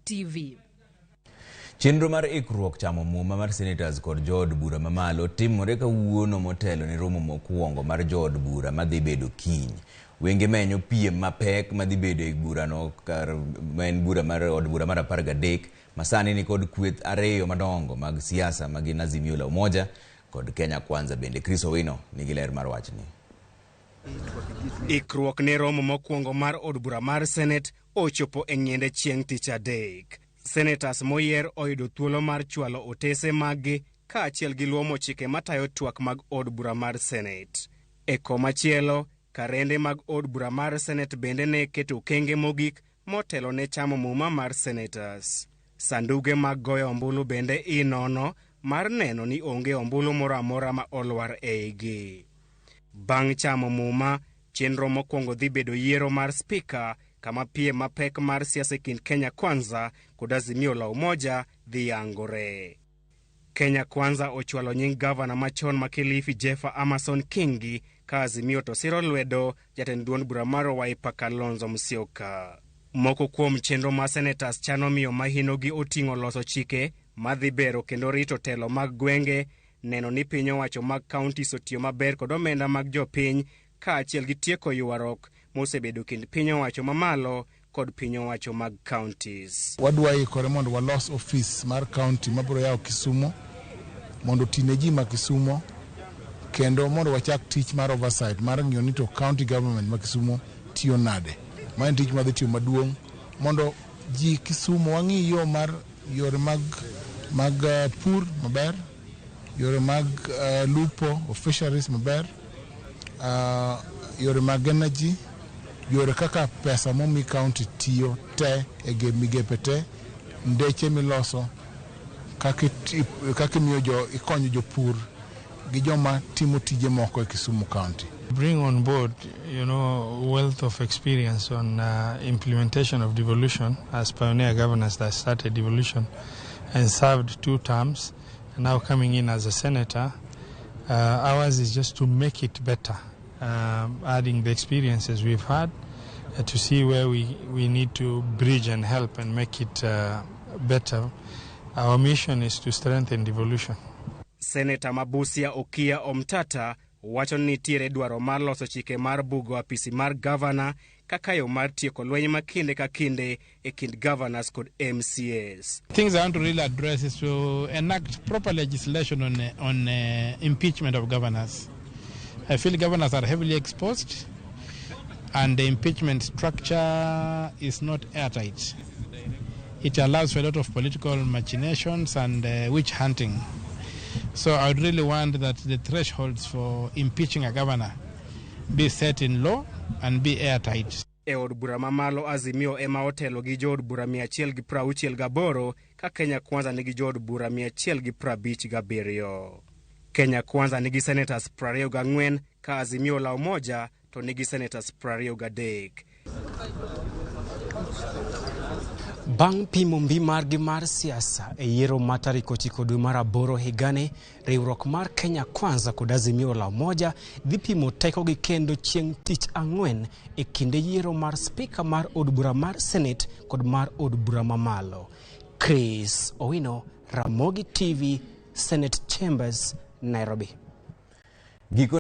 TV. Chenro mar ikruok chamo muma mar senators kod jood bura mamalo timore kawuono motelo ne romo mokwongo mar jood bura madhi bedo kiny. Wenge menyo piem mapek madhi bedo e burano kar ma en bura mar od bura mar 13 masani ni kod kweth ariyo madongo mag siasa ma gin Azimio la Umoja kod Kenya Kwanza bende. Chris Owino nigi ler mar wachni. Ikruok ne romo mokwongo mar od bura mar Senate ochopo e ng'iende chieng' tich adek. Senators moyier oyudo thuolo mar chwalo otese maggi kaachiel gi luomo chike matayo twak mag od bura mar Senate. E komachielo, karende mag od bura mar Senate bende ne keto okenge mogik motelo ne chamo muma mar senators. Sanduge mag goyo ombulu bende inono mar neno ni onge ombulu moro amora ma olwar eigi. Bang' chamo muma, chenro mokwongo dhi bedo yiero mar spika kama piem mapek mar siasa e kind Kenya Kwanza kod Azimio la Umoja dhi yangore. Kenya Kwanza ochwalo nying gavana machon ma Kilifi Jeffer Amason Kingi ka Azimio to siro lwedo jatend duond bura mar Wiper Kalonzo Musyoka. Moko kuom chenro ma senators chano miyo mahinogi oting'o loso chike madhi bero kendo rito telo mag gwenge, neno ni piny owacho mag counties otiyo maber kod omenda mag jopiny kaachiel gi tieko ywaruok mosebedo kind piny owacho mamalo kod piny owacho mag counties. Wadwa ikore mondo walos ofis mar county mabiro yawo Kisumo mondo oti ne ji ma Kisumo kendo mondo wachak tich mar oversight mar ng'iyo ni to county government ma Kisumo tiyo nade. Ma en tich madhi tiyo maduong' mondo ji Kisumo wang'i yo mar yore mag pur maber, yore mag lupo of fisheries maber, yore mag energy, yore kaka pesa momi county tiyo te e migepe te, ndeche miloso, kaka imiyo jo ikonyo jopur gi joma timo tije moko e Kisumu County. Bring on board wealth of experience on implementation of devolution as pioneer governors that started devolution and served two terms, and now coming in as a senator. Ours is just to make it better, adding the experiences we've had to see where we need to bridge and help and make it better. Our mission is to strengthen devolution. Seneta ma Busia Okiya Omtata wacho ni nitiere dwaro mar loso chike mar bugo apisi mar gavana kaka yo mar tieko lweny ma kinde ka kinde e kind governors kod MCAs. Things I want to really address is to enact proper legislation on impeachment of governors. I feel governors are heavily exposed and the impeachment structure is not airtight. It allows for a lot of political machinations and witch hunting. So I would really want that the thresholds for impeaching a governor be set in law and be airtight. E od bura mamalo Azimio ema otelo gi jood bura 168 ka Kenya Kwanza nigi jood bura 157. Kenya Kwanza nigi senators 24 ka Azimio la Umoja to nigi senators 23. Bang' pimo mbi margi mar siasa e yiero ma tarik 9 dwe mar aboro higani, riwruok mar Kenya Kwanza kod Azimio la Umoja dhi pimo tekogi kendo chieng' tich ang'wen e kinde yiero mar spika mar od bura mar Senate kod mar od bura mamalo. Chris Owino, Ramogi TV, Senate Chambers, Nairobi. Giko